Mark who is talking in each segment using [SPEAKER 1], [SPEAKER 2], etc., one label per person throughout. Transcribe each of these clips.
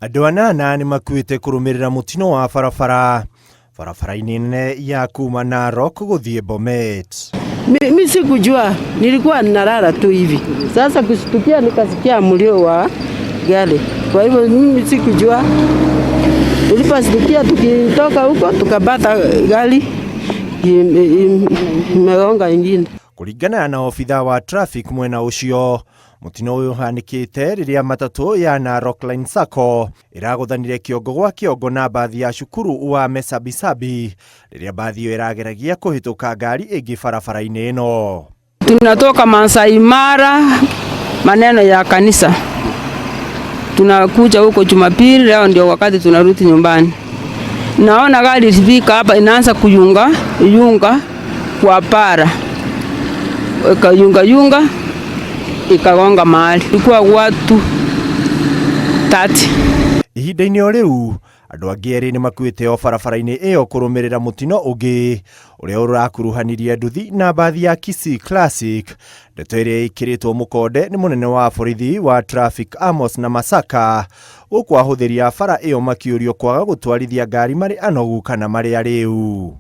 [SPEAKER 1] Andũ anana nĩ makuĩte kũrũmĩrĩra mũtino wa barabara barabara-inĩ nene ya kuma Narok gũthiĩ Bomet.
[SPEAKER 2] Mi sikujua, nilikuwa nalala tu hivi. Sasa kushtukia nikasikia mlio wa gari, kwa hivyo mimi sikujua. Niliposhtukia tukitoka huko tukapata gari imegonga ingine.
[SPEAKER 1] Kũringana na obitha wa traffic mwena ũcio, mũtino ũyũ ũhanĩkĩte rĩrĩa matatũ ya Narok Line Sacco ĩragũthanire kĩongo gwa kĩongo na mbathi ya cukuru wa Mesabisabi rĩrĩa mbathi ĩyo ĩrageragia kũhĩtũka ngari ĩngĩ barabara-inĩ ĩno.
[SPEAKER 3] Tunatoka Masai Mara, maneno ya kanisa, tunakuja huko Jumapili. Leo ndio wakati tunarudi nyumbani. Naona gari ilifika hapa inaanza kuyunga yunga kwa para, ikayunga yunga ikagonga mahali, ilikuwa watu 30.
[SPEAKER 1] Ihinda-inĩ o rĩu, andũ angĩ erĩ nĩ makuĩte o barabara-inĩ ĩyo kũrũmĩrĩra mũtino ũngĩ ũrĩa ũrakuruhanirie nduthi na mbathi ya Kisii Classic, ndeto ĩrĩa ĩkĩrĩtwo mũkonde nĩ mũnene wa borithi wa traffic Amos na Masaka, gũkũ ahũthĩri a bara ĩyo makĩũrio kwaga gũtwarithia ngari marĩ anogu kana marĩ arĩu.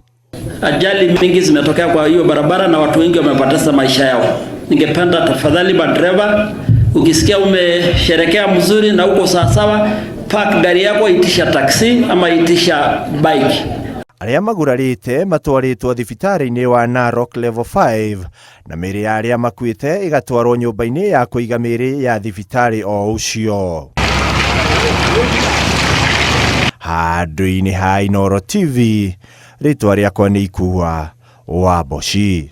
[SPEAKER 4] Ajali mingi zimetokea kwa hiyo barabara na watu wengi wamepoteza maisha yao. Ningependa tafadhali madereva, ukisikia umesherekea mzuri na uko sawasawa, park gari yako, itisha taxi ama itisha bike.
[SPEAKER 1] Arĩa magurarĩte matwarĩtwo thibitarĩ-inĩ wa Narok Level 5 na mĩĩrĩ ya arĩa makuĩte ĩgatwarwo nyũmba-inĩ ya kũiga mĩĩrĩ ya thibitarĩ o ũcio. Handũ-inĩ ha Inooro TV, rĩtwa rĩakwa nĩ Ikua wa Mboci.